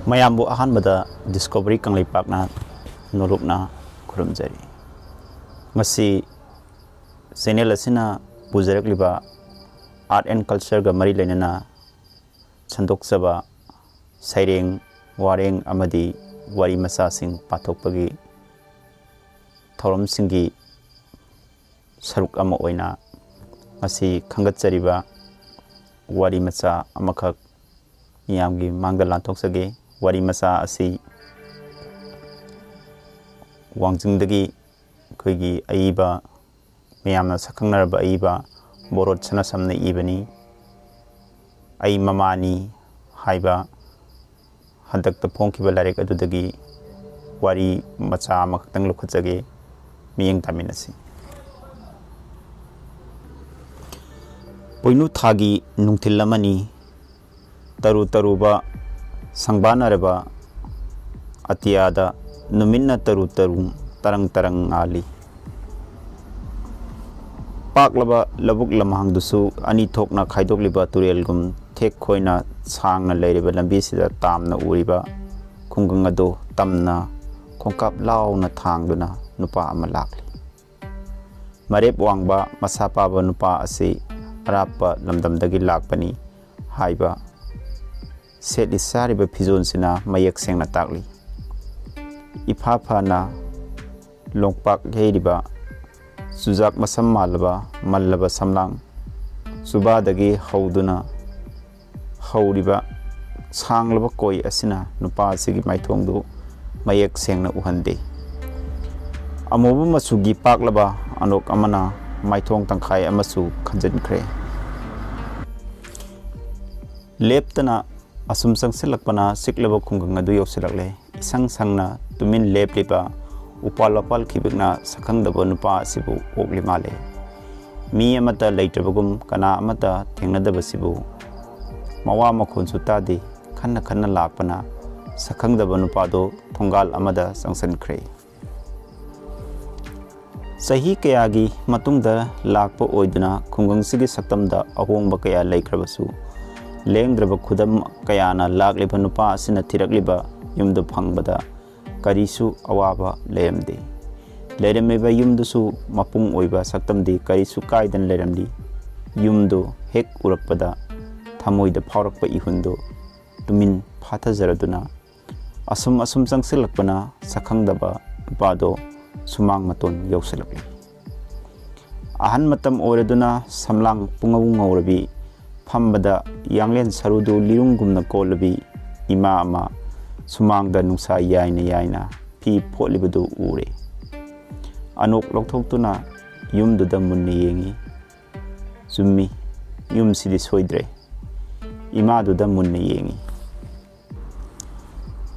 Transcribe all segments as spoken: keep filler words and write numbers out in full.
ꯃꯌꯥꯝꯕꯨ ꯑꯍꯥꯟꯕꯗ ꯗꯤꯁꯀꯣꯚꯔꯤ ꯀꯪꯂꯩꯄꯥꯛꯅ ꯅꯣꯂꯨꯛꯅ ꯈꯨꯔꯨꯝꯖꯔꯤ꯫ ꯉꯁꯤ ꯆꯦꯅꯦꯜ ꯑꯁꯤꯅ ꯄꯨꯖꯔꯛꯂꯤꯕ ꯑꯥꯔꯠ ꯑꯦꯟ ꯀꯜꯆꯔꯒ ꯃꯔꯤ ꯂꯩꯅꯅ ꯁꯟꯗꯣꯛꯆꯕ ꯁꯩꯔꯦꯡ, ꯋꯥꯔꯦꯡ ꯑꯃꯗꯤ ꯋꯥꯔꯤ ꯃꯆꯥꯁꯤꯡ ꯄꯥꯊꯣꯛꯄꯒꯤ ꯊꯧꯔꯝꯁꯤꯡꯒꯤ ꯁꯔꯨꯛ ꯑꯃ ꯑꯣꯏꯅ ꯉꯁꯤ ꯈꯟꯒꯠꯆꯔꯤꯕ ꯋꯥꯔꯤ ꯃꯆꯥ ꯑꯃꯈꯛ ꯃꯤꯌꯥꯝꯒꯤ ꯃꯥꯡꯗ ꯂꯥꯟꯊꯣꯛꯆꯒꯦ꯫ ꯋꯥꯔꯤ ꯃꯆꯥ ꯑꯁꯤ ꯋꯥꯡꯖꯤꯡꯗꯒꯤ ꯑꯩꯈꯣꯏꯒꯤ ꯑꯏꯕ, ꯃꯌꯥꯝꯅ ꯁꯛꯈꯪꯅꯔꯕ ꯑꯏꯕ ꯕꯣꯔꯣꯠ ꯁꯅꯥꯁꯝꯅ ꯏꯕꯅꯤ꯫ ꯑꯩ ꯃꯃꯥꯅꯤ ꯍꯥꯏꯕ ꯍꯟꯗꯛꯇ ꯐꯣꯡꯈꯤꯕ ꯂꯥꯏꯔꯤꯛ ꯑꯗꯨꯗꯒꯤ ꯋꯥꯔꯤ ꯃꯆꯥ ꯑꯃꯈꯛꯇꯪ ꯂꯧꯈꯠꯆꯒꯦ꯫ ꯃꯤꯠꯌꯦꯡ ꯇꯥꯃꯤꯟꯅꯁꯤ꯫ ꯄꯣꯏꯅꯨ ꯊꯥꯒꯤ ꯅꯨꯡꯊꯤꯜ ꯑꯃꯅꯤ꯫ ꯇꯔꯨ ꯇꯔꯨꯕ ꯁꯪꯕꯥꯅꯔꯕ ꯑꯇꯤꯌꯥꯗ ꯅꯨꯃꯤꯠꯅ ꯇꯔꯨ ꯇꯔꯨ ꯇꯔꯪ ꯇꯔꯪ ꯉꯥꯜꯂꯤ꯫ ꯄꯥꯛꯂꯕ ꯂꯧꯕꯨꯛ ꯂꯝꯍꯥꯡꯗꯨꯁꯨ ꯑꯅꯤ ꯊꯣꯛꯅ ꯈꯥꯏꯗꯣꯛꯂꯤꯕ ꯇꯨꯔꯦꯜꯒꯨꯝ ꯊꯦꯛ ꯈꯣꯏꯅ ꯁꯥꯡꯅ ꯂꯩꯔꯤꯕ ꯂꯝꯕꯤꯁꯤꯗ ꯇꯥꯝꯅ ꯎꯔꯤꯕ ꯈꯨꯡꯒꯪ ꯑꯗꯨ ꯇꯝꯅ ꯈꯣꯡꯀꯥꯞ ꯂꯥꯎꯅ ꯊꯥꯡꯗꯨꯅ ꯅꯨꯄꯥ ꯑꯃ ꯂꯥꯛꯂꯤ꯫ ꯃꯔꯦꯞ ꯋꯥꯡꯕ ꯃꯁꯥ ꯄꯥꯕ ꯅꯨꯄꯥ ꯑꯁꯤ ꯑꯔꯥꯞꯄ ꯂꯝꯗꯝꯗꯒꯤ ꯂꯥꯛꯄꯅꯤ ꯍꯥꯏꯕ ꯁꯦꯠꯂꯤ ꯆꯥꯔꯤꯕ ꯐꯤꯖꯣꯜꯁꯤꯅ ꯃꯌꯦꯛ ꯁꯦꯡꯅ ꯇꯥꯛꯂꯤ꯫ ꯏꯐꯥ ꯐꯅ ꯂꯣꯡꯄꯥꯛ ꯌꯩꯔꯤꯕ ꯆꯨꯖꯥꯛ ꯃꯁꯝ ꯃꯥꯜꯂꯕ ꯃꯜꯂꯕ ꯁꯝꯂꯥꯡ ꯆꯨꯕꯥꯗꯒꯤ ꯍꯧꯗꯨꯅ ꯍꯧꯔꯤꯕ ꯁꯥꯡꯂꯕ ꯀꯣꯏ ꯑꯁꯤꯅ ꯅꯨꯄꯥ ꯑꯁꯤꯒꯤ ꯃꯥꯏꯊꯣꯡꯗꯨ ꯃꯌꯦꯛ ꯁꯦꯡꯅ ꯎꯍꯟꯗꯦ꯫ ꯑꯃꯨꯕ ꯃꯆꯨꯒꯤ ꯄꯥꯛꯂꯕ ꯑꯅꯣꯛ ꯑꯃꯅ ꯃꯥꯏꯊꯣꯡ ꯇꯪꯈꯥꯏ ꯑꯃꯁꯨ ꯈꯟꯖꯤꯟꯈ꯭ꯔꯦ꯫ ꯂꯦꯞꯇꯅ ꯑꯁꯨꯝ ꯆꯪꯁꯤꯜꯂꯛꯄꯅ ꯆꯤꯛꯂꯕ ꯈꯨꯡꯒꯪ ꯑꯗꯨ ꯌꯧꯁꯤꯜꯂꯛꯂꯦ꯫ ꯏꯁꯪ ꯁꯪꯅ ꯇꯨꯃꯤꯟ ꯂꯦꯞꯂꯤꯕ ꯎꯄꯥꯜ ꯋꯥꯄꯥꯜ ꯈꯤꯕꯤꯛꯅ ꯁꯛꯈꯪꯗꯕ ꯅꯨꯄꯥ ꯑꯁꯤꯕꯨ ꯑꯣꯛꯂꯤ ꯃꯥꯜꯂꯦ꯫ ꯃꯤ ꯑꯃꯠꯇ ꯂꯩꯇ꯭ꯔꯕꯒꯨꯝ, ꯀꯅꯥ ꯑꯃꯠꯇ ꯊꯦꯡꯅꯗꯕꯁꯤꯕꯨ ꯃꯋꯥ ꯃꯈꯣꯟꯁꯨ ꯇꯥꯗꯦ꯫ ꯈꯟꯅ ꯈꯟꯅ ꯂꯥꯛꯄꯅ ꯁꯛꯈꯪꯗꯕ ꯅꯨꯄꯥꯗꯨ ꯊꯣꯡꯒꯥꯜ ꯑꯃꯗ ꯆꯪꯁꯤꯟꯈ꯭ꯔꯦ꯫ ꯆꯍꯤ ꯀꯌꯥꯒꯤ ꯃꯇꯨꯡꯗ ꯂꯥꯛꯄ ꯑꯣꯏꯗꯨꯅ ꯈꯨꯡꯒꯪꯁꯤꯒꯤ ꯁꯛꯇꯝꯗ ꯑꯍꯣꯡꯕ ꯀꯌꯥ ꯂꯩꯈ꯭ꯔꯕꯁꯨ, ꯂꯦꯡꯗ꯭ꯔꯕ ꯈꯨꯗꯝ ꯀꯌꯥꯅ ꯂꯥꯛꯂꯤꯕ ꯅꯨꯄꯥ ꯑꯁꯤꯅ ꯊꯤꯔꯛꯂꯤꯕ ꯌꯨꯝꯗꯨ ꯐꯪꯕꯗ ꯀꯔꯤꯁꯨ ꯑꯋꯥꯕ ꯂꯩꯔꯝꯗꯦ꯫ ꯂꯩꯔꯝꯃꯤꯕ ꯌꯨꯝꯗꯨꯁꯨ ꯃꯄꯨꯡ ꯑꯣꯏꯕ ꯁꯛꯇꯝꯗꯤ ꯀꯔꯤꯁꯨ ꯀꯥꯏꯗꯅ ꯂꯩꯔꯝꯂꯤ꯫ ꯌꯨꯝꯗꯨ ꯍꯦꯛ ꯎꯔꯛꯄꯗ ꯊꯃꯣꯏꯗ ꯐꯥꯎꯔꯛꯄ ꯏꯍꯨꯜꯗꯨ ꯇꯨꯃꯤꯟ ꯐꯥꯊꯖꯔꯗꯨꯅ ꯑꯁꯨꯝ ꯑꯁꯨꯝ ꯆꯪꯁꯤꯜꯂꯛꯄꯅ ꯁꯛꯈꯪꯗꯕ ꯅꯨꯄꯥꯗꯣ ꯁꯨꯃꯥꯡ ꯃꯇꯣꯟ ꯌꯧꯁꯤꯜꯂꯛꯂꯤ꯫ ꯑꯍꯟ ꯃꯇꯝ ꯑꯣꯏꯔꯗꯨꯅ ꯁꯝꯂꯥꯡ ꯄꯨꯡꯉꯧ ꯉꯧꯔꯕꯤ, ꯐꯝꯕꯗ ꯌꯥꯡꯂꯦꯟ ꯁꯔꯨꯗꯨ ꯂꯤꯔꯨꯡꯒꯨꯝꯅ ꯀꯣꯜꯂꯕꯤ ꯏꯃꯥ ꯑꯃ ꯁꯨꯃꯥꯡꯗ ꯅꯨꯡꯁꯥ ꯌꯥꯏꯅ ꯌꯥꯏꯅ ꯐꯤ ꯐꯣꯠꯂꯤꯕꯗꯨ ꯎꯔꯦ꯫ ꯑꯅꯣꯛ ꯂꯧꯊꯣꯛꯇꯨꯅ ꯌꯨꯝꯗꯨꯗ ꯃꯨꯟꯅ ꯌꯦꯡꯏ꯫ ꯆꯨꯝꯃꯤ, ꯌꯨꯝꯁꯤꯗꯤ ꯁꯣꯏꯗ꯭ꯔꯦ꯫ ꯏꯃꯥꯗꯨꯗ ꯃꯨꯟꯅ ꯌꯦꯡꯏ꯫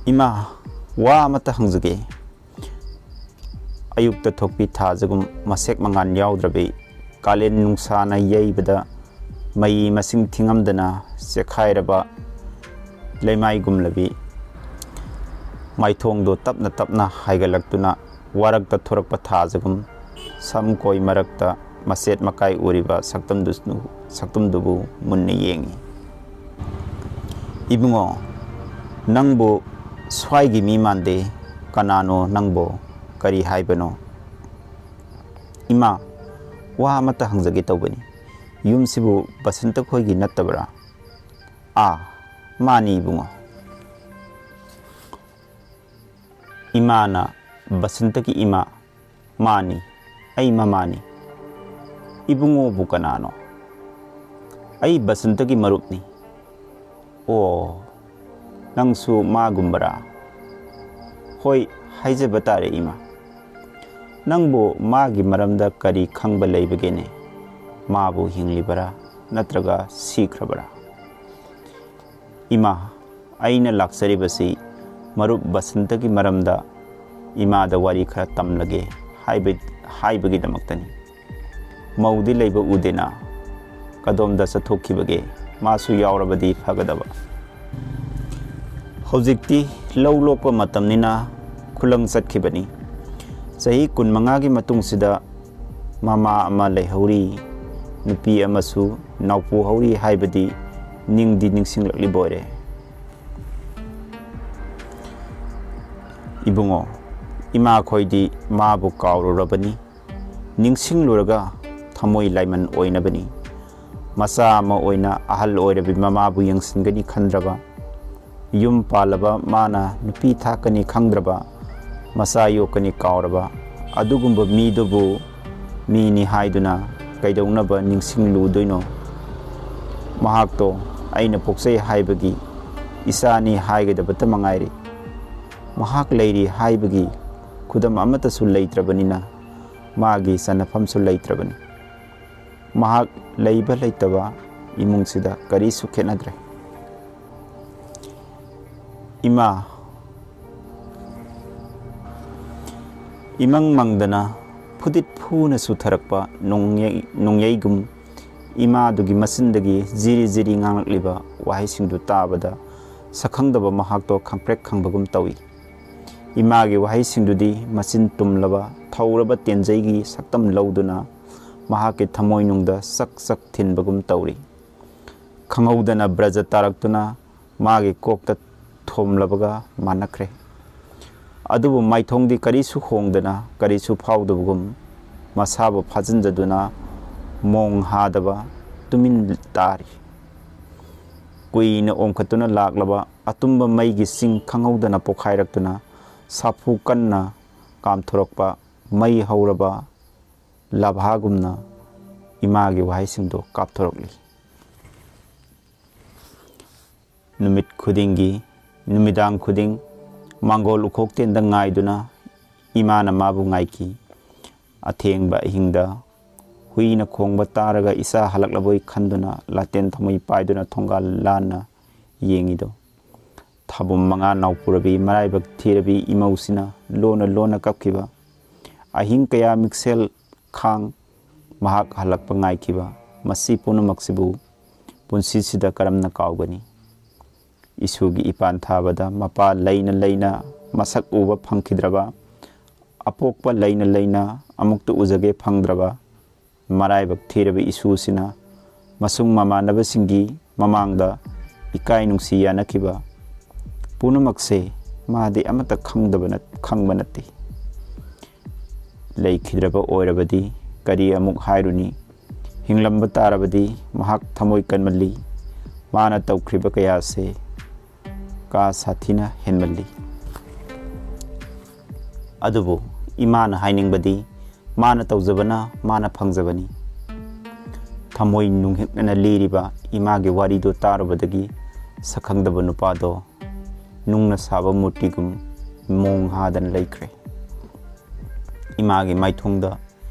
"ꯏꯃꯥ, ꯋꯥ ꯑꯃꯇ ꯍꯪꯖꯒꯦ꯫" ꯑꯌꯨꯛꯇ ꯊꯣꯛꯄꯤ ꯊꯥꯖꯒꯨꯝ ꯃꯁꯦꯛ ꯃꯉꯥꯜ ꯌꯥꯎꯗ꯭ꯔꯕꯤ, ꯀꯥꯂꯦꯟ ꯅꯨꯡꯁꯥꯅ ꯌꯩꯕꯗ ꯃꯩ ꯃꯁꯤꯡ ꯊꯤꯉꯝꯗꯅ ꯆꯦꯛꯈꯥꯏꯔꯕ ꯂꯩꯃꯥꯏꯒꯨꯝꯂꯕꯤ, ꯃꯥꯏꯊꯣꯡꯗꯣ ꯇꯞꯅ ꯇꯞꯅ ꯍꯥꯏꯒꯠꯂꯛꯇꯨꯅ ꯋꯥꯔꯛꯇ ꯊꯣꯔꯛꯄ ꯊꯥꯖꯒꯨꯝ ꯁꯝ ꯀꯣꯏ ꯃꯔꯛꯇ ꯃꯆꯦꯠ ꯃꯀꯥꯏ ꯎꯔꯤꯕ ꯁꯛꯇꯝꯗꯨ-, ꯁꯛꯇꯝꯗꯨꯕꯨ ꯃꯨꯟꯅ ꯌꯦꯡꯏ꯫ "ꯏꯕꯨꯡꯉꯣ, ꯅꯪꯕꯨ ꯁ꯭ꯋꯥꯏꯒꯤ ꯃꯤ ꯃꯥꯟꯗꯦ꯫ ꯀꯅꯥꯅꯣ ꯅꯪꯕꯨ? ꯀꯔꯤ ꯍꯥꯏꯕꯅꯣ?" "ꯏꯃꯥ, ꯋꯥ ꯑꯃꯇ ꯍꯪꯖꯒꯦ ꯇꯧꯕꯅꯤ꯫ ꯌꯨꯝꯁꯤꯕꯨ ꯕꯁꯟꯇ ꯈꯣꯏꯒꯤ ꯅꯠꯇꯕ꯭ꯔꯥ?" "ꯑꯥ, ꯃꯥꯅꯤ ꯏꯕꯨꯡꯉꯣ꯫" ꯏꯃꯥꯅ ꯕꯁꯟꯇꯒꯤ ꯏꯃꯥ꯫ "ꯃꯥꯅꯤ, ꯑꯩ ꯃꯃꯥꯅꯤ꯫" "ꯏꯕꯨꯡꯉꯣꯕꯨ ꯀꯅꯥꯅꯣ?" "ꯑꯩ ꯕꯁꯟꯇꯒꯤ ꯃꯔꯨꯞꯅꯤ꯫" "ꯑꯣ, ꯅꯪꯁꯨ ꯃꯥꯒꯨꯝꯕꯔꯥ?" "ꯍꯣꯏ, ꯍꯥꯏꯖꯕ ꯇꯥꯔꯦ ꯏꯃꯥ꯫" "ꯅꯪꯕꯨ ꯃꯥꯒꯤ ꯃꯔꯝꯗ ꯀꯔꯤ ꯈꯪꯕ ꯂꯩꯕꯒꯦꯅꯦ? ꯃꯥꯕꯨ ꯍꯤꯡꯂꯤꯕꯔꯥ ꯅꯠꯇ꯭ꯔꯒ ꯁꯤꯈ꯭ꯔꯕꯔꯥ?" "ꯏꯃꯥ, ꯑꯩꯅ ꯂꯥꯛꯆꯔꯤꯕꯁꯤ ꯃꯔꯨꯞ ꯕꯁꯟꯇꯒꯤ ꯃꯔꯝꯗ ꯏꯃꯥꯗ ꯋꯥꯔꯤ ꯈꯔ ꯇꯝꯂꯒꯦ ꯍꯥꯏꯕ-, ꯍꯥꯏꯕꯒꯤꯗꯃꯛꯇꯅꯤ꯫ ꯃꯧꯗꯤ ꯂꯩꯕ ꯎꯗꯦꯅ, ꯀꯗꯣꯝꯗ ꯆꯠꯊꯣꯛꯈꯤꯕꯒꯦ? ꯃꯥꯁꯨ ꯌꯥꯎꯔꯕꯗꯤ ꯐꯒꯗꯕ꯫" "ꯍꯧꯖꯤꯛꯇꯤ ꯂꯧ ꯂꯣꯛꯄ ꯃꯇꯝꯅꯤꯅ ꯈꯨꯂꯪ ꯆꯠꯈꯤꯕꯅꯤ꯫ ꯆꯍꯤ ꯀꯨꯟꯃꯉꯥꯒꯤ ꯃꯇꯨꯡꯁꯤꯗ ꯃꯃꯥ ꯑꯃ ꯂꯩꯍꯧꯔꯤ, ꯅꯨꯄꯤ ꯑꯃꯁꯨ ꯅꯥꯎꯄꯨ ꯍꯧꯔꯤ ꯍꯥꯏꯕꯗꯤ ꯅꯤꯡꯗꯤ ꯅꯤꯡꯁꯤꯡꯂꯛꯂꯤꯕ ꯑꯣꯏꯔꯦ꯫ ꯏꯕꯨꯡꯉꯣ, ꯏꯃꯥꯈꯣꯏꯗꯤ ꯃꯥꯕꯨ ꯀꯥꯎꯔꯨꯔꯕꯅꯤ꯫ ꯅꯤꯡꯁꯤꯡꯂꯨꯔꯒ ꯊꯃꯣꯏ ꯂꯥꯏꯃꯟ ꯑꯣꯏꯅꯕꯅꯤ꯫ ꯃꯆꯥ ꯑꯃ ꯑꯣꯏꯅ ꯑꯍꯜ ꯑꯣꯏꯔꯕꯤ ꯃꯃꯥꯕꯨ ꯌꯦꯡꯁꯤꯟꯒꯅꯤ ꯈꯟꯗ꯭ꯔꯕ, ꯌꯨꯝ ꯄꯥꯜꯂꯕ ꯃꯥꯅ ꯅꯨꯄꯤ ꯊꯥꯛꯀꯅꯤ ꯈꯪꯗ꯭ꯔꯕ, ꯃꯆꯥ ꯌꯣꯛꯀꯅꯤ ꯀꯥꯎꯔꯕ ꯑꯗꯨꯒꯨꯝꯕ ꯃꯤꯗꯨꯕꯨ ꯃꯤꯅꯤ ꯍꯥꯏꯗꯨꯅ ꯀꯩꯗꯧꯅꯕ ꯅꯤꯡꯁꯤꯡꯂꯨꯗꯣꯏꯅꯣ? ꯃꯍꯥꯛꯇꯣ ꯑꯩꯅ ꯄꯣꯛꯆꯩ ꯍꯥꯏꯕꯒꯤ ꯏꯆꯥꯅꯤ ꯍꯥꯏꯒꯗꯕꯇ ꯃꯉꯥꯏꯔꯦ꯫ ꯃꯍꯥꯛ ꯂꯩꯔꯤ ꯍꯥꯏꯕꯒꯤ ꯈꯨꯗꯝ ꯑꯃꯠꯇꯁꯨ ꯂꯩꯇ꯭ꯔꯕꯅꯤꯅ ꯃꯥꯒꯤ ꯆꯟꯅꯐꯝꯁꯨ ꯂꯩꯇ꯭ꯔꯕꯅꯤ꯫ ꯃꯍꯥꯛ ꯂꯩꯕ ꯂꯩꯇꯕ ꯏꯃꯨꯡꯁꯤꯗ ꯀꯔꯤꯁꯨ ꯈꯦꯠꯅꯗ꯭ꯔꯦ꯫ ꯏꯃꯥ, ꯏꯃꯪ ꯃꯪꯗꯅ ꯐꯨꯗꯤꯠ ꯐꯨꯅ ꯆꯨꯊꯔꯛꯄ ꯅꯣꯡꯌꯩ-, ꯅꯣꯡꯌꯩꯒꯨꯝ ꯏꯃꯥꯗꯨꯒꯤ ꯃꯆꯤꯟꯗꯒꯤ ꯖꯤꯔꯤ ꯖꯤꯔꯤ ꯉꯥꯡꯂꯛꯂꯤꯕ ꯋꯥꯍꯩꯁꯤꯡꯗꯨ ꯇꯥꯕꯗ ꯁꯛꯈꯪꯗꯕ ꯃꯍꯥꯛꯇꯣ ꯈꯪꯄ꯭ꯔꯦꯛ ꯈꯪꯕꯒꯨꯝ ꯇꯧꯏ꯫ ꯏꯃꯥꯒꯤ ꯋꯥꯍꯩꯁꯤꯡꯗꯨꯗꯤ ꯃꯆꯤꯟ ꯇꯨꯝꯂꯕ ꯊꯧꯔꯕ ꯇꯦꯟꯖꯩꯒꯤ ꯁꯛꯇꯝ ꯂꯧꯗꯨꯅ ꯃꯍꯥꯛꯀꯤ ꯊꯃꯣꯏꯅꯨꯡꯗ ꯆꯛ ꯆꯛ ꯊꯤꯟꯕꯒꯨꯝ ꯇꯧꯔꯤ꯫ ꯈꯪꯍꯧꯗꯅ ꯕ꯭ꯔꯖ ꯇꯥꯔꯛꯇꯨꯅ ꯃꯥꯒꯤ ꯀꯣꯛꯇ ꯊꯣꯝꯂꯕꯒ ꯃꯥꯟꯅꯈ꯭ꯔꯦ꯫ ꯑꯗꯨꯕꯨ ꯃꯥꯏꯊꯣꯡꯗꯤ ꯀꯔꯤꯁꯨ ꯍꯣꯡꯗꯅ, ꯀꯔꯤꯁꯨ ꯐꯥꯎꯗꯕꯒꯨꯝ ꯃꯁꯥꯕꯨ ꯐꯥꯖꯤꯟꯖꯗꯨꯅ ꯃꯣꯡ ꯍꯥꯗꯕ ꯇꯨꯃꯤꯟ ꯇꯥꯔꯤ꯫ ꯀꯨꯏꯅ ꯑꯣꯝꯈꯠꯇꯨꯅ ꯂꯥꯛꯂꯕ ꯑꯇꯨꯝꯕ ꯃꯩꯒꯤ ꯆꯤꯡ ꯈꯪꯍꯧꯗꯅ ꯄꯣꯈꯥꯏꯔꯛꯇꯨꯅ ꯁꯥꯐꯨ ꯀꯟꯅ ꯀꯥꯝꯊꯣꯔꯛꯄ ꯃꯩ ꯍꯧꯔꯕ ꯂꯥꯚꯥꯒꯨꯝꯅ ꯏꯃꯥꯒꯤ ꯋꯥꯍꯩꯁꯤꯡꯗꯨ ꯀꯥꯞꯊꯣꯔꯛꯂꯤ꯫ ꯅꯨꯃꯤꯠ ꯈꯨꯗꯤꯡꯒꯤ, ꯅꯨꯃꯤꯗꯥꯡ ꯈꯨꯗꯤꯡ ꯃꯥꯡꯒꯣꯜ ꯎꯈꯣꯛꯇꯦꯟꯗ ꯉꯥꯏꯗꯨꯅ ꯏꯃꯥꯅ ꯃꯥꯕꯨ ꯉꯥꯏꯈꯤ꯫ ꯑꯊꯦꯡꯕ ꯑꯍꯤꯡꯗ ꯍꯨꯏꯅ ꯈꯣꯡꯕ ꯇꯥꯔꯒ ꯏꯆꯥ ꯍꯜꯂꯛꯂꯕꯣꯏ ꯈꯟꯗꯨꯅ ꯂꯥꯇꯦꯟ ꯊꯃꯩ ꯄꯥꯏꯗꯨꯅ ꯊꯣꯡꯒꯥꯜ ꯂꯥꯟꯅ ꯌꯦꯡꯉꯤꯗꯣ꯫ ꯊꯥꯕꯨꯝ ꯃꯉꯥ ꯅꯥꯎꯄꯨꯔꯕꯤ ꯃꯔꯥꯏꯕꯛ ꯊꯤꯔꯕꯤ ꯏꯃꯧꯁꯤꯅ ꯂꯣꯟꯅ ꯂꯣꯟꯅ ꯀꯞꯈꯤꯕ꯫ ꯑꯍꯤꯡ ꯀꯌꯥ ꯃꯤꯛꯁꯦꯜ ꯈꯥꯡ ꯃꯍꯥꯛ ꯍꯜꯂꯛꯄ ꯉꯥꯏꯈꯤꯕ꯫ ꯃꯁꯤ ꯄꯨꯝꯅꯃꯛꯁꯤꯕꯨ ꯄꯨꯟꯁꯤꯁꯤꯗ ꯀꯔꯝꯅ ꯀꯥꯎꯒꯅꯤ? ꯏꯁꯨꯒꯤ ꯏꯄꯥꯟ ꯊꯥꯕꯗ ꯃꯄꯥ ꯂꯩꯅ ꯂꯩꯅ ꯃꯁꯛ ꯎꯕ ꯐꯪꯈꯤꯗ꯭ꯔꯕ, ꯑꯄꯣꯛꯄ ꯂꯩꯅ ꯂꯩꯅ ꯑꯃꯨꯛꯇ ꯎꯖꯒꯦ ꯐꯪꯗ꯭ꯔꯕ ꯃꯔꯥꯏꯕꯛ ꯊꯤꯔꯕ ꯏꯁꯨꯁꯤꯅ ꯃꯁꯨꯡ ꯃꯃꯥꯟꯅꯕꯁꯤꯡꯒꯤ ꯃꯃꯥꯡꯗ ꯏꯀꯥꯏ ꯅꯨꯡꯁꯤ ꯌꯥꯅꯈꯤꯕ ꯄꯨꯝꯅꯃꯛꯁꯦ ꯃꯥꯗꯤ ꯑꯃꯠꯇ ꯈꯪꯗꯕ ꯅꯠ-, ꯈꯪꯕ ꯅꯠꯇꯦ꯫ ꯂꯩꯈꯤꯗ꯭ꯔꯕ ꯑꯣꯏꯔꯕꯗꯤ ꯀꯔꯤ ꯑꯃꯨꯛ ꯍꯥꯏꯔꯨꯅꯤ? ꯍꯤꯡꯂꯝꯕ ꯇꯥꯔꯕꯗꯤ ꯃꯍꯥꯛ ꯊꯃꯣꯏ ꯀꯟꯃꯜꯂꯤ꯫ ꯃꯥꯅ ꯇꯧꯈ꯭ꯔꯤꯕ ꯀꯌꯥꯁꯦ ꯀꯥ ꯁꯥꯊꯤꯅ ꯍꯦꯟꯃꯜꯂꯤ꯫ ꯑꯗꯨꯕꯨ ꯏꯃꯥꯅ ꯍꯥꯏꯅꯤꯡꯕꯗꯤ ꯃꯥꯅ ꯇꯧꯖꯕꯅ ꯃꯥꯅ ꯐꯪꯖꯕꯅꯤ꯫ ꯊꯃꯣꯏ ꯅꯨꯡꯍꯤꯛꯅꯅ ꯂꯤꯔꯤꯕ ꯏꯃꯥꯒꯤ ꯋꯥꯔꯤꯗꯨ ꯇꯥꯔꯨꯕꯗꯒꯤ ꯁꯛꯈꯪꯗꯕ ꯅꯨꯄꯥꯗꯣ ꯅꯨꯡꯅ ꯁꯥꯕ ꯃꯨꯔꯇꯤꯒꯨꯝ ꯃꯣꯡ ꯍꯥꯗꯅ ꯂꯩꯈ꯭ꯔꯦ꯫ ꯏꯃꯥꯒꯤ ꯃꯥꯏꯊꯣꯡꯗ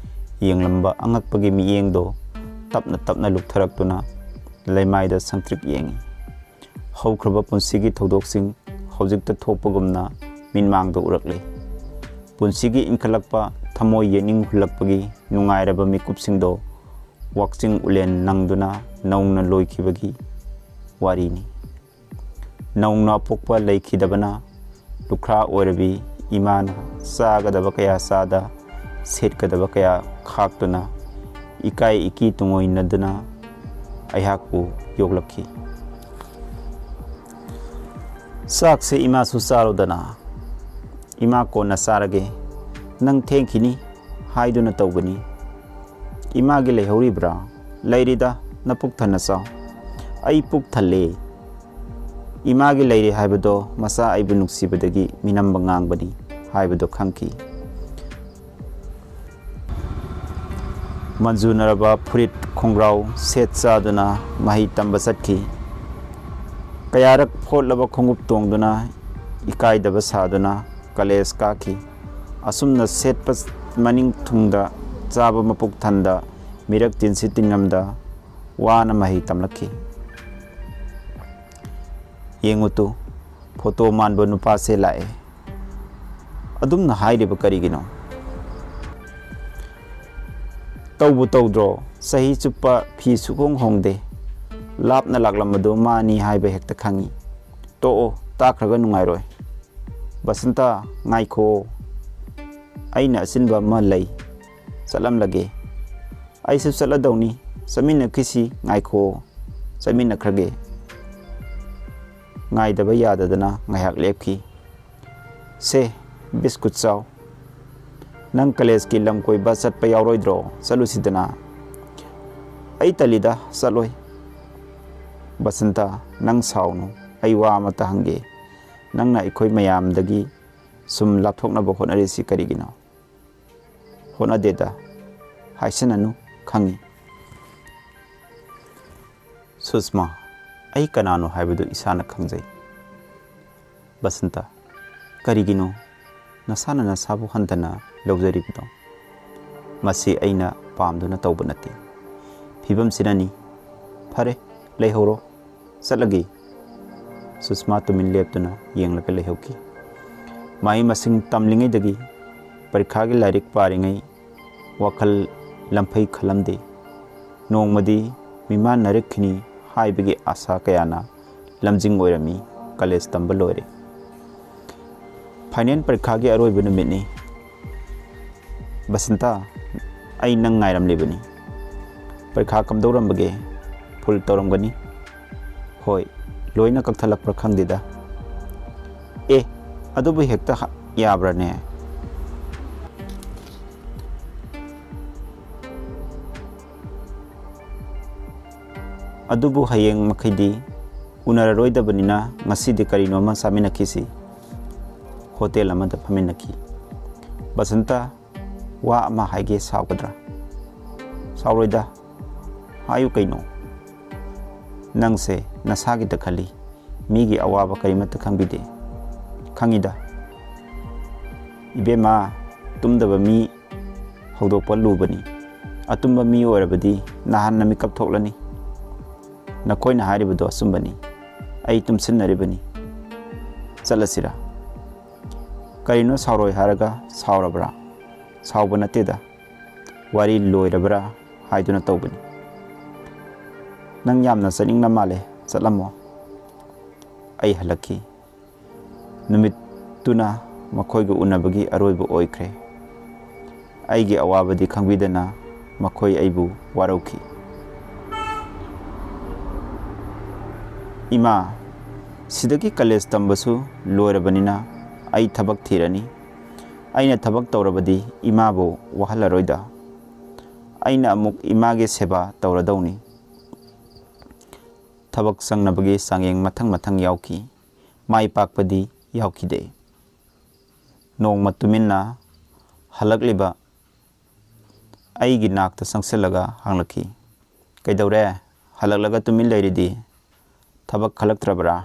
ꯌꯦꯡꯂꯝꯕ ꯑꯉꯛꯄꯒꯤ ꯃꯤꯠꯌꯦꯡꯗꯣ ꯇꯞꯅ ꯇꯞꯅ ꯂꯨꯞꯊꯔꯛꯇꯨꯅ ꯂꯩꯃꯥꯏꯗ ꯁꯪꯇ꯭ꯔꯤꯛ ꯌꯦꯡꯏ꯫ ꯍꯧꯈ꯭ꯔꯕ ꯄꯨꯟꯁꯤꯒꯤ ꯊꯧꯗꯣꯛꯁꯤꯡ ꯍꯧꯖꯤꯛꯇ ꯊꯣꯛꯄꯒꯨꯝꯅ ꯃꯤꯠꯃꯥꯡꯗ ꯎꯔꯛꯂꯤ꯫ ꯄꯨꯟꯁꯤꯒꯤ ꯏꯟꯈꯠꯂꯛꯄ, ꯊꯃꯣꯏ ꯌꯦꯅꯤꯡ ꯍꯨꯜꯂꯛꯄꯒꯤ ꯅꯨꯡꯉꯥꯏꯔꯕ ꯃꯤꯀꯨꯞꯁꯤꯡꯗꯣ ꯋꯥꯛꯆꯤꯡ ꯎꯂꯦꯟ ꯅꯪꯗꯨꯅ ꯅꯧꯅ ꯂꯣꯏꯈꯤꯕꯒꯤ ꯋꯥꯔꯤꯅꯤ꯫ ꯅꯧꯅ ꯑꯄꯣꯛꯄ ꯂꯩꯈꯤꯗꯕꯅ ꯂꯨꯈ꯭ꯔꯥ ꯑꯣꯏꯔꯕꯤ ꯏꯃꯥꯅ ꯆꯥꯒꯗꯕ ꯀꯌꯥ ꯆꯥꯗ, ꯁꯦꯠꯀꯗꯕ ꯀꯌꯥ ꯈꯥꯛꯇꯨꯅ, ꯏꯀꯥꯏ ꯏꯀꯤ ꯇꯨꯡꯑꯣꯏꯅꯗꯨꯅ ꯑꯩꯍꯥꯛꯄꯨ ꯌꯣꯛꯂꯛꯈꯤ꯫ "ꯆꯥꯛꯁꯦ ꯏꯃꯥꯁꯨ ꯆꯥꯔꯣꯗꯅ꯫" "ꯏꯃꯥ ꯀꯣꯟꯅ ꯆꯥꯔꯒꯦ, ꯅꯪ ꯊꯦꯡꯈꯤꯅꯤ ꯍꯥꯏꯗꯨꯅ ꯇꯧꯕꯅꯤ꯫" "ꯏꯃꯥꯒꯤ ꯂꯩꯍꯧꯔꯤꯕ꯭ꯔꯥ?" "ꯂꯩꯔꯤꯗ, ꯅꯄꯨꯛ ꯊꯟꯅ ꯆꯥꯎ꯫" "ꯑꯩ ꯄꯨꯛ ꯊꯜꯂꯦ꯫" ꯏꯃꯥꯒꯤ ꯂꯩꯔꯦ ꯍꯥꯏꯕꯗꯣ ꯃꯆꯥ ꯑꯩꯕꯨ ꯅꯨꯡꯁꯤꯕꯗꯒꯤ ꯃꯤꯅꯝꯕ ꯉꯥꯡꯕꯅꯤ ꯍꯥꯏꯕꯗꯣ ꯈꯪꯈꯤ꯫ ꯃꯟꯖꯨꯅꯔꯕ ꯐꯨꯔꯤꯠ ꯈꯣꯡꯒ꯭ꯔꯥꯎ ꯁꯦꯠ ꯆꯥꯗꯨꯅ ꯃꯍꯩ ꯇꯝꯕ ꯆꯠꯈꯤ꯫ ꯀꯌꯥꯔꯛ ꯐꯣꯠꯂꯕ ꯈꯣꯡꯎꯞ ꯇꯣꯡꯗꯨꯅ ꯏꯀꯥꯏꯗꯕ ꯁꯥꯗꯨꯅ ꯀꯂꯦꯖ ꯀꯥꯈꯤ꯫ ꯑꯁꯨꯝꯅ ꯁꯦꯠꯄ ꯃꯅꯤꯡ ꯊꯨꯡꯗ, ꯆꯥꯕ ꯃꯄꯨꯛ ꯊꯟꯗ, ꯃꯤꯔꯛ ꯇꯤꯟꯁꯤ ꯇꯤꯟꯉꯝꯗ ꯋꯥꯅ ꯃꯍꯩ ꯇꯝꯂꯛꯈꯤ꯫ ꯌꯦꯡꯉꯨ ꯇꯨ, ꯐꯣꯇꯣ ꯃꯥꯟꯕ ꯅꯨꯄꯥꯁꯦ ꯂꯥꯛꯑꯦ꯫ ꯑꯗꯨꯝꯅ ꯍꯥꯏꯔꯤꯕ ꯀꯔꯤꯒꯤꯅꯣ? ꯇꯧꯕꯨ ꯇꯧꯗ꯭ꯔꯣ? ꯆꯍꯤ ꯆꯨꯞꯄ ꯐꯤ ꯁꯨꯈꯣꯡ ꯍꯣꯡꯗꯦ꯫ ꯂꯥꯞꯅ ꯂꯥꯛꯂꯝꯕꯗꯨ ꯃꯥꯅꯤ ꯍꯥꯏꯕ ꯍꯦꯛꯇ ꯈꯪꯏ꯫ ꯇꯣꯛꯑꯣ, ꯇꯥꯈ꯭ꯔꯒ ꯅꯨꯡꯉꯥꯏꯔꯣꯏ꯫ ꯕꯁꯟꯇ, ꯉꯥꯏꯈꯣ꯫ ꯑꯩꯅ ꯑꯆꯤꯟꯕ ꯑꯃ ꯂꯩ꯫ ꯆꯠꯂꯝꯂꯒꯦ꯫ ꯑꯩꯁꯨ ꯆꯠꯂꯗꯧꯅꯤ꯫ ꯆꯠꯃꯤꯟꯅꯈꯤꯁꯤ, ꯉꯥꯏꯈꯣ꯫ ꯆꯠꯃꯤꯟꯅꯈ꯭ꯔꯒꯦ?" ꯉꯥꯏꯗꯕ ꯌꯥꯗꯗꯅ ꯉꯥꯏꯍꯥꯛ ꯂꯦꯞꯈꯤ꯫ "ꯁꯦ, ꯕꯤꯁꯀꯨꯠ ꯆꯥꯎ꯫ ꯅꯪ ꯀꯂꯦꯖꯀꯤ ꯂꯝ ꯀꯣꯏꯕ ꯆꯠꯄ ꯌꯥꯎꯔꯣꯏꯗ꯭ꯔꯣ? ꯆꯠꯂꯨꯁꯤꯗꯅ?" "ꯑꯩ ꯇꯜꯂꯤꯗ, ꯆꯠꯂꯣꯏ꯫" "ꯕꯁꯟꯇ, ꯅꯪ ꯁꯥꯎꯅꯨ꯫ ꯑꯩ ꯋꯥ ꯑꯃꯇ ꯍꯪꯒꯦ꯫ ꯅꯪꯅ ꯑꯩꯈꯣꯏ ꯃꯌꯥꯝꯗꯒꯤ ꯁꯨꯝ ꯂꯥꯞꯊꯣꯛꯅꯕ ꯍꯣꯠꯅꯔꯤꯁꯤ ꯀꯔꯤꯒꯤꯅꯣ?" "ꯍꯣꯠꯅꯗꯦꯗ꯫ ꯍꯥꯏꯁꯤꯟꯅꯅꯨ, ꯈꯪꯉꯤ꯫" "ꯁꯨꯁꯃꯥ, ꯑꯩ ꯀꯅꯥꯅꯣ ꯍꯥꯏꯕꯗꯨ ꯏꯁꯥꯅ ꯈꯪꯖꯩ꯫" "ꯕꯁꯟꯇ, ꯀꯔꯤꯒꯤꯅꯣ ꯅꯁꯥꯅ ꯅꯁꯥꯕꯨ ꯍꯟꯊꯅ ꯂꯧꯖꯔꯤꯕꯗꯣ? ꯃꯁꯤ ꯑꯩꯅ ꯄꯥꯝꯗꯨꯅ ꯇꯧꯕ ꯅꯠꯇꯦ꯫ ꯐꯤꯕꯝꯁꯤꯅꯅꯤ꯫ ꯐꯔꯦ, ꯂꯩꯍꯧꯔꯣ꯫ ꯆꯠꯂꯒꯦ꯫" ꯁꯨꯁꯃꯥ ꯇꯨꯃꯤꯟ ꯂꯦꯞꯇꯨꯅ ꯌꯦꯡꯂꯒ ꯂꯩꯍꯧꯈꯤ꯫ ꯃꯍꯩ ꯃꯁꯤꯡ ꯇꯝꯂꯤꯉꯩꯗꯒꯤ ꯄꯔꯤꯈꯥꯒꯤ ꯂꯥꯏꯔꯤꯛ ꯄꯥꯔꯤꯉꯩ ꯋꯥꯈꯜ ꯂꯝꯐꯩ ꯈꯜꯂꯝꯗꯦ꯫ ꯅꯣꯡꯃꯗꯤ ꯃꯤꯃꯥꯟꯅꯔꯛꯈꯤꯅꯤ ꯍꯥꯏꯕꯒꯤ ꯑꯥꯁꯥ ꯀꯌꯥꯅ ꯂꯝꯖꯤꯡ ꯑꯣꯏꯔꯝꯃꯤ꯫ ꯀꯂꯦꯖ ꯇꯝꯕ ꯂꯣꯏꯔꯦ꯫ ꯐꯥꯏꯅꯦꯜ ꯄꯔꯤꯈꯥꯒꯤ ꯑꯔꯣꯏꯕ ꯅꯨꯃꯤꯠꯅꯤ꯫ "ꯕꯁꯟꯇ, ꯑꯩ ꯅꯪ ꯉꯥꯏꯔꯝꯂꯤꯕꯅꯤ꯫ ꯄꯔꯤꯈꯥ ꯀꯝꯗꯧꯔꯝꯕꯒꯦ? ꯐꯨꯜ ꯇꯧꯔꯝꯒꯅꯤ꯫" "ꯍꯣꯏ, ꯂꯣꯏꯅ ꯀꯛꯊꯠꯂꯛꯄ꯭ꯔꯥ ꯈꯪꯗꯦꯗ꯫" "ꯑꯦ, ꯑꯗꯨꯕꯨ ꯍꯦꯛꯇ ꯍ-, ꯌꯥꯕ꯭ꯔꯥꯅꯦ?" "ꯑꯗꯨꯕꯨ ꯍꯌꯦꯡ ꯃꯈꯩꯗꯤ ꯎꯅꯔꯔꯣꯏꯗꯕꯅꯤꯅ ꯉꯁꯤꯗꯤ ꯀꯔꯤꯅꯣ ꯑꯃ ꯆꯥꯃꯤꯟꯅꯈꯤꯁꯤ꯫" ꯍꯣꯇꯦꯜ ꯑꯃꯗ ꯐꯝꯃꯤꯟꯅꯈꯤ꯫ "ꯕꯁꯟꯇ, ꯋꯥ ꯑꯃ ꯍꯥꯏꯒꯦ, ꯁꯥꯎꯒꯗ꯭ꯔꯥ?" "ꯁꯥꯎꯔꯣꯏꯗ, ꯍꯥꯏꯌꯨ ꯀꯩꯅꯣ?" "ꯅꯪꯁꯦ ꯅꯁꯥꯒꯤꯗ ꯈꯜꯂꯤ, ꯃꯤꯒꯤ ꯑꯋꯥꯕ ꯀꯔꯤꯃꯠꯇ ꯈꯪꯕꯤꯗꯦ꯫" "ꯈꯪꯉꯤꯗ꯫" "ꯏꯕꯦꯝꯃ, ꯇꯨꯝꯗꯕ ꯃꯤ ꯍꯧꯗꯣꯛꯄ ꯂꯨꯕꯅꯤ꯫ ꯑꯇꯨꯝꯕ ꯃꯤ ꯑꯣꯏꯔꯕꯗꯤ ꯅꯍꯥꯟꯅ ꯃꯤꯀꯞ ꯊꯣꯛꯂꯅꯤ꯫ ꯅꯈꯣꯏꯅ ꯍꯥꯏꯔꯤꯕꯗꯣ ꯑꯆꯨꯝꯕꯅꯤ꯫ ꯑꯩ ꯇꯨꯝꯁꯤꯟꯅꯔꯤꯕꯅꯤ꯫ ꯆꯠꯂꯁꯤꯔꯥ?" "ꯀꯔꯤꯅꯣ, ꯁꯥꯎꯔꯣꯏ ꯍꯥꯏꯔꯒ ꯁꯥꯎꯔꯕ꯭ꯔꯥ?" "ꯁꯥꯎꯕ ꯅꯠꯇꯦꯗ, ꯋꯥꯔꯤ ꯂꯣꯏꯔꯕ꯭ꯔꯥ ꯍꯥꯏꯗꯨꯅ ꯇꯧꯕꯅꯤ꯫" "ꯅꯪ ꯌꯥꯝꯅ ꯆꯠꯅꯤꯡꯅ ꯃꯥꯜꯂꯦ, ꯆꯠꯂꯝꯃꯣ꯫" ꯑꯩ ꯍꯜꯂꯛꯈꯤ꯫ ꯅꯨꯃꯤꯠꯇꯨꯅ ꯃꯈꯣꯏꯒ ꯎꯅꯕꯒꯤ ꯑꯔꯣꯏꯕ ꯑꯣꯏꯈ꯭ꯔꯦ꯫ ꯑꯩꯒꯤ ꯑꯋꯥꯕꯗꯤ ꯈꯪꯕꯤꯗꯅ ꯃꯈꯣꯏ ꯑꯩꯕꯨ ꯋꯥꯔꯧꯈꯤ꯫ "ꯏꯃꯥ, ꯁꯤꯗꯒꯤ ꯀꯂꯦꯖ ꯇꯝꯕꯁꯨ ꯂꯣꯏꯔꯕꯅꯤꯅ ꯑꯩ ꯊꯕꯛ ꯊꯤꯔꯅꯤ꯫ ꯑꯩꯅ ꯊꯕꯛ ꯇꯧꯔꯕꯗꯤ ꯏꯃꯥꯕꯨ ꯋꯥꯍꯜꯂꯔꯣꯏꯗ꯫ ꯑꯩꯅ ꯑꯃꯨꯛ ꯏꯃꯥꯒꯤ ꯁꯦꯕꯥ ꯇꯧꯔꯗꯧꯅꯤ"꯫ ꯊꯕꯛ ꯆꯪꯅꯕꯒꯤ ꯆꯥꯡꯌꯦꯡ ꯃꯊꯪ ꯃꯊꯪ ꯌꯥꯎꯈꯤ꯫ ꯃꯥꯏ ꯄꯥꯛꯄꯗꯤ ꯌꯥꯎꯈꯤꯗꯦ꯫ ꯅꯣꯡꯃ ꯇꯨꯃꯤꯟꯅ ꯍꯜꯂꯛꯂꯤꯕ ꯑꯩꯒꯤ ꯅꯥꯛꯇ ꯆꯪꯁꯤꯜꯂꯒ ꯍꯪꯂꯛꯈꯤ, "ꯀꯩꯗꯧꯔꯦ? ꯍꯜꯂꯛꯂꯒ ꯇꯨꯃꯤꯟ ꯂꯩꯔꯤꯗꯤ? ꯊꯕꯛ ꯈꯜꯂꯛꯇ꯭ꯔꯕ꯭ꯔꯥ?"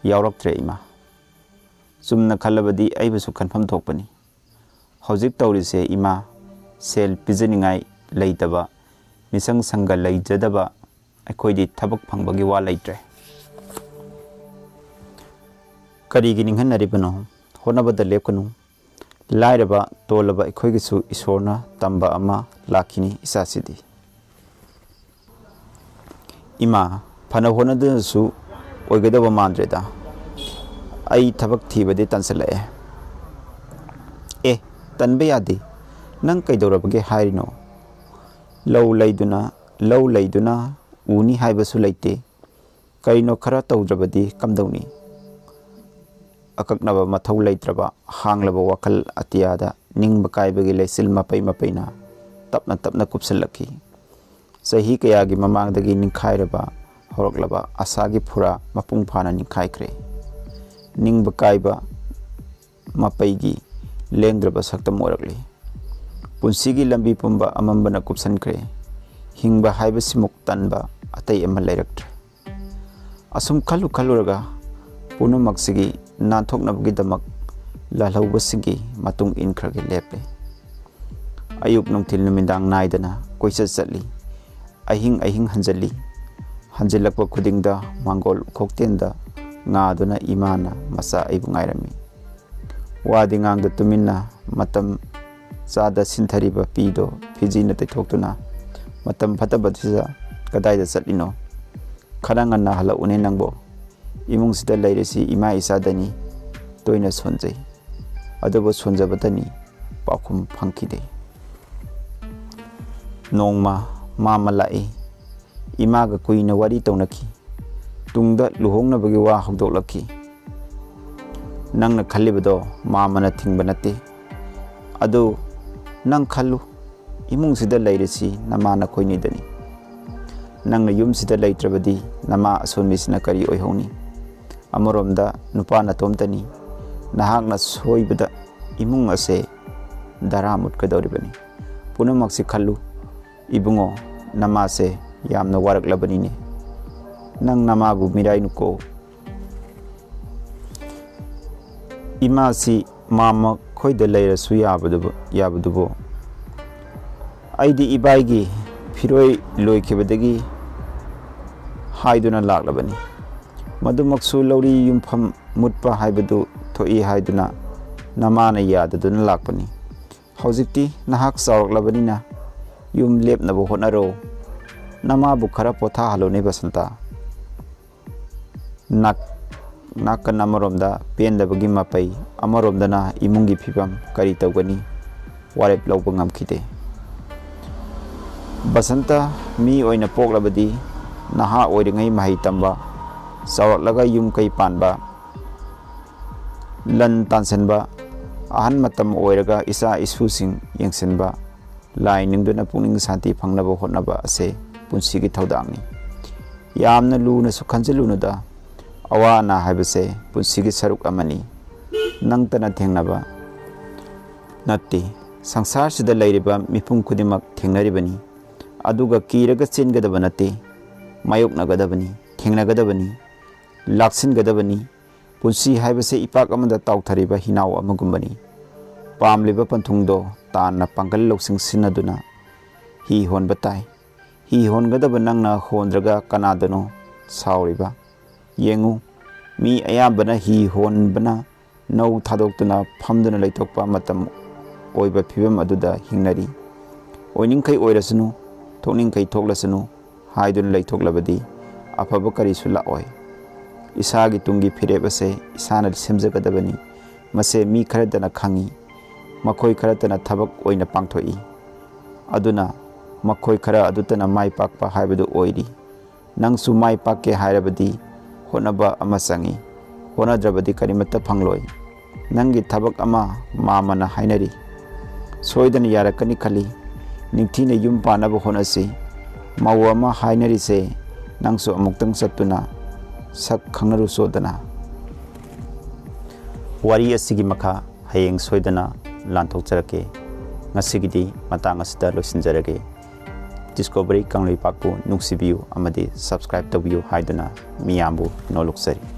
"ꯌꯥꯎꯔꯛꯇ꯭ꯔꯦ, ꯏꯃꯥ꯫ ꯆꯨꯝꯅ ꯈꯜꯂꯕꯗꯤ ꯑꯩꯕꯨꯁꯨ ꯈꯟꯐꯝ ꯊꯣꯛꯄꯅꯤ꯫ ꯍꯧꯖꯤꯛ ꯇꯧꯔꯤꯁꯦ, ꯏꯃꯥ, ꯁꯦꯜ ꯄꯤꯖꯅꯤꯡꯉꯥꯏ ꯂꯩꯇꯕ, ꯃꯤꯁꯪ ꯁꯪꯒ ꯂꯩꯖꯗꯕ ꯑꯩꯈꯣꯏꯗꯤ ꯊꯕꯛ ꯐꯪꯕꯒꯤ ꯋꯥ ꯂꯩꯇ꯭ꯔꯦ"꯫ ꯀꯔꯤꯒꯤ ꯅꯤꯡꯍꯟꯅꯔꯤꯕꯅꯣ? ꯍꯣꯠꯅꯕꯗ ꯂꯦꯞꯀꯅꯨ꯫ ꯂꯥꯏꯔꯕ ꯇꯣꯜꯂꯕ ꯑꯩꯈꯣꯏꯒꯤꯁꯨ ꯏꯁꯣꯔꯅ ꯇꯝꯕ ꯑꯃ ꯂꯥꯛꯈꯤꯅꯤ ꯏꯆꯥꯁꯤꯗꯤ꯫ "ꯏꯃꯥ, ꯐꯅ ꯍꯣꯠꯅꯗꯨꯅꯁꯨ ꯑꯣꯏꯒꯗꯕ ꯃꯥꯟꯗ꯭ꯔꯦꯗ꯫ ꯑꯩ ꯊꯕꯛ ꯊꯤꯕꯗꯤ ꯇꯟꯁꯤꯜꯂꯛꯑꯦ"꯫ "ꯑꯦ, ꯇꯟꯕ ꯌꯥꯗꯦ꯫ ꯅꯪ ꯀꯩꯗꯧꯔꯕꯒꯦ ꯍꯥꯏꯔꯤꯅꯣ? ꯂꯧ ꯂꯩꯗꯨꯅ, ꯂꯧ ꯂꯩꯗꯨꯅ ꯎꯅꯤ ꯍꯥꯏꯕꯁꯨ ꯂꯩꯇꯦ꯫ ꯀꯔꯤꯅꯣ ꯈꯔ ꯇꯧꯗ꯭ꯔꯕꯗꯤ ꯀꯝꯗꯧꯅꯤ?" ꯑꯀꯛꯅꯕ ꯃꯊꯧ ꯂꯩꯇ꯭ꯔꯕ ꯍꯥꯡꯂꯕ ꯋꯥꯈꯜ ꯑꯇꯤꯌꯥꯗ ꯅꯤꯡꯕ ꯀꯥꯏꯕꯒꯤ ꯂꯩꯆꯤꯜ ꯃꯄꯩ ꯃꯄꯩꯅ ꯇꯞꯅ ꯇꯞꯅ ꯀꯨꯞꯁꯤꯜꯂꯛꯈꯤ꯫ ꯆꯍꯤ ꯀꯌꯥꯒꯤ ꯃꯃꯥꯡꯗꯒꯤ ꯅꯤꯡꯈꯥꯏꯔꯕ ꯍꯧꯔꯛꯂꯕ ꯑꯁꯥꯒꯤ ꯐꯨꯔꯥ ꯃꯄꯨꯡ ꯐꯥꯅ ꯅꯤꯡꯈꯥꯏꯈ꯭ꯔꯦ꯫ ꯅꯤꯡꯕ ꯀꯥꯏꯕ ꯃꯄꯩꯒꯤ ꯂꯦꯡꯗ꯭ꯔꯕ ꯁꯛꯇꯝ ꯑꯣꯏꯔꯛꯂꯤ꯫ ꯄꯨꯟꯁꯤꯒꯤ ꯂꯝꯕꯤ ꯄꯨꯝꯕ ꯑꯃꯝꯕꯅ ꯀꯨꯞꯁꯟꯈ꯭ꯔꯦ꯫ ꯍꯤꯡꯕ ꯍꯥꯏꯕꯁꯤꯃꯨꯛ ꯇꯟꯕ ꯑꯇꯩ ꯑꯃ ꯂꯩꯔꯛꯇ꯭ꯔꯦ꯫ ꯑꯁꯨꯝ ꯈꯜꯂꯨ ꯈꯜꯂꯨꯔꯒ ꯄꯨꯝꯅꯃꯛꯁꯤꯒꯤ ꯅꯥꯟꯊꯣꯛꯅꯕꯒꯤꯗꯃꯛ ꯂꯥꯜꯍꯧꯕꯁꯤꯡꯒꯤ ꯃꯇꯨꯡ ꯏꯟꯈ꯭ꯔꯒ ꯂꯦꯞꯄꯦ꯫ ꯑꯌꯨꯛ ꯅꯨꯡꯊꯤꯜ ꯅꯨꯃꯤꯗꯥꯡ ꯅꯥꯏꯗꯅ ꯀꯣꯏꯆꯠ ꯆꯠꯂꯤ꯫ ꯑꯍꯤꯡ ꯑꯍꯤꯡ ꯍꯟꯖꯤꯜꯂꯤ꯫ ꯍꯟꯖꯤꯜꯂꯛꯄ ꯈꯨꯗꯤꯡꯗ ꯃꯥꯡꯒꯣꯜ ꯎꯈꯣꯛꯇꯦꯟꯗ ꯉꯥꯗꯨꯅ ꯏꯃꯥꯅ ꯃꯆꯥ ꯑꯩꯕꯨ ꯉꯥꯏꯔꯝꯃꯤ꯫ ꯋꯥꯗꯤ ꯉꯥꯡꯗ ꯇꯨꯃꯤꯟꯅ ꯃꯇꯝ ꯆꯥꯗ ꯁꯤꯟꯊꯔꯤꯕ ꯄꯤꯗꯣ ꯐꯤꯖꯤꯅ ꯇꯩꯊꯣꯛꯇꯨꯅ, "ꯃꯇꯝ ꯐꯠꯇꯕꯁꯤꯗ ꯀꯗꯥꯏꯗ ꯆꯠꯂꯤꯅꯣ? ꯈꯔ ꯉꯟꯅ ꯍꯜꯂꯛꯎꯅꯦ ꯅꯪꯕꯣ꯫ ꯏꯃꯨꯡꯁꯤꯗ ꯂꯩꯔꯤꯁꯤ ꯏꯃꯥ ꯏꯆꯥꯗꯅꯤ ꯇꯣꯏꯅ ꯁꯣꯟꯖꯩ꯫ ꯑꯗꯨꯕꯨ ꯁꯣꯟꯖꯕꯇꯅꯤ", ꯄꯥꯎꯈꯨꯝ ꯐꯪꯈꯤꯗꯦ꯫ ꯅꯣꯡꯃ ꯃꯥꯃ ꯂꯥꯛꯏ꯫ ꯏꯃꯥꯒ ꯀꯨꯏꯅ ꯋꯥꯔꯤ ꯇꯧꯅꯈꯤ꯫ ꯇꯨꯡꯗ ꯂꯨꯍꯣꯡꯅꯕꯒꯤ ꯋꯥ ꯍꯧꯗꯣꯛꯂꯛꯈꯤ꯫ "ꯅꯪꯅ ꯈꯜꯂꯤꯕꯗꯣ ꯃꯥꯃꯅ ꯊꯤꯡꯕ ꯅꯠꯇꯦ꯫ ꯑꯗꯨ ꯅꯪ ꯈꯜꯂꯨ, ꯏꯃꯨꯡꯁꯤꯗ ꯂꯩꯔꯤꯁꯤ ꯅꯃꯥ ꯅꯈꯣꯏꯅꯤꯗꯅꯤ꯫ ꯅꯪꯅ ꯌꯨꯝꯁꯤꯗ ꯂꯩꯇ꯭ꯔꯕꯗꯤ ꯅꯃꯥ ꯑꯁꯣꯟꯕꯤꯁꯤꯅ ꯀꯔꯤ ꯑꯣꯏꯍꯧꯅꯤ? ꯑꯃꯔꯣꯝꯗ ꯅꯨꯄꯥ ꯅꯇꯣꯝꯇꯅꯤ꯫ ꯅꯍꯥꯛꯅ ꯁꯣꯏꯕꯗ ꯏꯃꯨꯡ ꯑꯁꯦ ꯙꯔꯥ ꯃꯨꯠꯀꯗꯧꯔꯤꯕꯅꯤ꯫ ꯄꯨꯝꯅꯃꯛꯁꯤ ꯈꯜꯂꯨ ꯏꯕꯨꯡꯉꯣ, ꯅꯃꯥꯁꯦ ꯌꯥꯝꯅ ꯋꯥꯔꯛꯂꯕꯅꯤꯅꯦ꯫ ꯅꯪ ꯅꯃꯥꯕꯨ ꯃꯤꯔꯥꯏꯅꯨꯀꯣ꯫ ꯏꯃꯥꯁꯤ ꯃꯥ ꯃꯈꯣꯏꯗ ꯂꯩꯔꯁꯨ ꯌꯥꯕꯗꯨꯕꯨ, ꯌꯥꯕꯗꯨꯕꯨ꯫ ꯑꯩꯗꯤ ꯏꯕꯥꯏꯒꯤ ꯐꯤꯔꯣꯏ ꯂꯣꯏꯈꯤꯕꯗꯒꯤ ꯍꯥꯏꯗꯨꯅ ꯂꯥꯛꯂꯕꯅꯤ꯫ ꯃꯗꯨꯃꯛꯁꯨ ꯂꯧꯔꯤ ꯌꯨꯝꯐꯝ ꯃꯨꯠꯄ ꯍꯥꯏꯕꯗꯨ ꯊꯣꯛꯏ ꯍꯥꯏꯗꯨꯅ ꯅꯃꯥꯅ ꯌꯥꯗꯗꯨꯅ ꯂꯥꯛꯄꯅꯤ꯫ ꯍꯧꯖꯤꯛꯇꯤ ꯅꯍꯥꯛ ꯆꯥꯎꯔꯛꯂꯕꯅꯤꯅ ꯌꯨꯝ ꯂꯦꯞꯅꯕ ꯍꯣꯠꯅꯔꯣ꯫ ꯅꯃꯥꯕꯨ ꯈꯔ ꯄꯣꯊꯥꯍꯜꯂꯨꯅꯦ ꯕꯁꯟꯇ꯫" ꯅꯥꯛ-, ꯅꯥꯀꯟ ꯑꯃꯔꯣꯝꯗ ꯄꯦꯟꯗꯕꯒꯤ ꯃꯄꯩ, ꯑꯃꯔꯣꯝꯗꯅ ꯏꯃꯨꯡꯒꯤ ꯐꯤꯕꯝ ꯀꯔꯤ ꯇꯧꯒꯅꯤ? ꯋꯥꯔꯦꯞ ꯂꯧꯕ ꯉꯝꯈꯤꯗꯦ꯫ ꯕꯁꯟꯇ ꯃꯤ ꯑꯣꯏꯅ ꯄꯣꯛꯂꯕꯗꯤ ꯅꯍꯥ ꯑꯣꯏꯔꯤꯉꯩ ꯃꯍꯩ ꯇꯝꯕ, ꯆꯥꯎꯔꯛꯂꯒ ꯌꯨꯝ ꯀꯩ ꯄꯥꯟꯕ, ꯂꯟ ꯇꯥꯟꯁꯤꯟꯕ, ꯑꯍꯟ ꯃꯇꯝ ꯑꯣꯏꯔꯒ ꯏꯆꯥ ꯏꯁꯨꯁꯤꯡ ꯌꯦꯡꯁꯤꯟꯕ, ꯂꯥꯏ ꯅꯤꯡꯗꯨꯅ ꯄꯨꯛꯅꯤꯡ ꯁꯥꯟꯇꯤ ꯐꯪꯅꯕ ꯍꯣꯠꯅꯕ ꯑꯁꯦ ꯄꯨꯟꯁꯤꯒꯤ ꯊꯧꯗꯥꯡꯅꯤ꯫ ꯌꯥꯝꯅ ꯂꯨꯅꯁꯨ ꯈꯟꯖꯤꯜꯂꯨꯅꯨꯗ꯫ ꯑꯋꯥ ꯑꯅꯥ ꯍꯥꯏꯕꯁꯦ ꯄꯨꯟꯁꯤꯒꯤ ꯁꯔꯨꯛ ꯑꯃꯅꯤ꯫ ꯅꯪꯇꯅ ꯊꯦꯡꯅꯕ ꯅꯠꯇꯦ꯫ ꯁꯪꯁꯥꯔꯁꯤꯗ ꯂꯩꯔꯤꯕ ꯃꯤꯄꯨꯝ ꯈꯨꯗꯤꯡꯃꯛ ꯊꯦꯡꯅꯔꯤꯕꯅꯤ꯫ ꯑꯗꯨꯒ ꯀꯤꯔꯒ ꯆꯦꯟꯒꯗꯕ ꯅꯠꯇꯦ꯫ ꯃꯥꯌꯣꯛꯅꯒꯗꯕꯅꯤ, ꯊꯦꯡꯅꯒꯗꯕꯅꯤ, ꯂꯥꯛꯁꯤꯟꯒꯗꯕꯅꯤ꯫ ꯄꯨꯟꯁꯤ ꯍꯥꯏꯕꯁꯤ ꯏꯄꯥꯛ ꯑꯃꯗ ꯇꯥꯎꯊꯔꯤꯕ ꯍꯤꯅꯥꯎ ꯑꯃꯒꯨꯝꯕꯅꯤ꯫ ꯄꯥꯝꯂꯤꯕ ꯄꯟꯊꯨꯡꯗꯣ ꯇꯥꯟꯅ ꯄꯥꯡꯒꯜ ꯂꯧꯁꯤꯡ ꯁꯤꯟꯅꯗꯨꯅ ꯍꯤ ꯍꯣꯟꯕ ꯇꯥꯏ꯫ ꯍꯤ ꯍꯣꯟꯒꯗꯕ ꯅꯪꯅ ꯍꯣꯟꯗ꯭ꯔꯒ ꯀꯅꯥꯗꯅꯣ ꯁꯥꯎꯔꯤꯕ? ꯌꯦꯡꯉꯨ, ꯃꯤ ꯑꯌꯥꯝꯕꯅ ꯍꯤ ꯍꯣꯟꯕꯅ ꯅꯧ ꯊꯥꯗꯣꯛꯇꯨꯅ ꯐꯝꯗꯨꯅ ꯂꯩꯊꯣꯛꯄ ꯃꯇꯝ ꯑꯣꯏꯕ ꯐꯤꯕꯝ ꯑꯗꯨꯗ ꯍꯤꯡꯅꯔꯤ꯫ ꯑꯣꯏꯅꯤꯡꯈꯩ ꯑꯣꯏꯔꯁꯅꯨ, ꯊꯣꯛꯅꯤꯡꯈꯩ ꯊꯣꯛꯂꯁꯅꯨ ꯍꯥꯏꯗꯨꯅ ꯂꯩꯊꯣꯛꯂꯕꯗꯤ ꯑꯐꯕ ꯀꯔꯤꯁꯨ ꯂꯥꯛꯑꯣꯏ꯫ ꯏꯁꯥꯒꯤ ꯇꯨꯡꯒꯤ ꯐꯤꯔꯦꯞ ꯑꯁꯦ ꯏꯁꯥꯅ ꯁꯦꯝꯖꯒꯗꯕꯅꯤ꯫ ꯃꯁꯦ ꯃꯤ ꯈꯔꯇꯅ ꯈꯪꯏ, ꯃꯈꯣꯏ ꯈꯔꯇꯅ ꯊꯕꯛ ꯑꯣꯏꯅ ꯄꯥꯡꯊꯣꯛꯏ꯫ ꯑꯗꯨꯅ ꯃꯈꯣꯏ ꯈꯔ ꯑꯗꯨꯇꯅ ꯃꯥꯏ ꯄꯥꯛꯄ ꯍꯥꯏꯕꯗꯨ ꯑꯣꯏꯔꯤ꯫ ꯅꯪꯁꯨ ꯃꯥꯏ ꯄꯥꯛꯀꯦ ꯍꯥꯏꯔꯕꯗꯤ ꯍꯣꯠꯅꯕ ꯑꯃ ꯆꯪꯏ꯫ ꯍꯣꯠꯅꯗ꯭ꯔꯕꯗꯤ ꯀꯔꯤꯃꯠꯇ ꯐꯪꯂꯣꯏ꯫ ꯅꯪꯒꯤ ꯊꯕꯛ ꯑꯃ ꯃꯥꯃꯅ ꯍꯥꯏꯅꯔꯤ꯫ ꯁꯣꯏꯗꯅ ꯌꯥꯔꯛꯀꯅꯤ ꯈꯜꯂꯤ꯫ ꯅꯤꯡꯊꯤꯅ ꯌꯨꯝ ꯄꯥꯟꯅꯕ ꯍꯣꯠꯅꯁꯤ꯫ ꯃꯧ ꯑꯃ ꯍꯥꯏꯅꯔꯤꯁꯦ ꯅꯪꯁꯨ ꯑꯃꯨꯛꯇꯪ ꯆꯠꯇꯨꯅ ꯁꯛ ꯈꯪꯅꯔꯨꯆꯣꯗꯅ꯫ ꯋꯥꯔꯤ ꯑꯁꯤꯒꯤ ꯃꯈꯥ ꯍꯌꯦꯡ ꯁꯣꯏꯗꯅ ꯂꯥꯟꯊꯣꯛꯆꯔꯛꯀꯦ꯫ ꯉꯁꯤꯒꯤꯗꯤ ꯃꯇꯥꯡ ꯑꯁꯤꯗ ꯂꯣꯏꯁꯤꯟꯖꯔꯒꯦ꯫ ꯗꯤꯁꯀꯣꯚꯔꯤ ꯀꯪꯂꯩꯄꯥꯛꯄꯨ ꯅꯨꯡꯁꯤꯕꯤꯌꯨ ꯑꯃꯗꯤ subscribe ꯇꯧꯕꯤꯌꯨ ꯍꯥꯏꯗꯨꯅ ꯃꯤꯌꯥꯝꯕꯨ ꯅꯣꯂꯨꯛꯆꯔꯤ꯫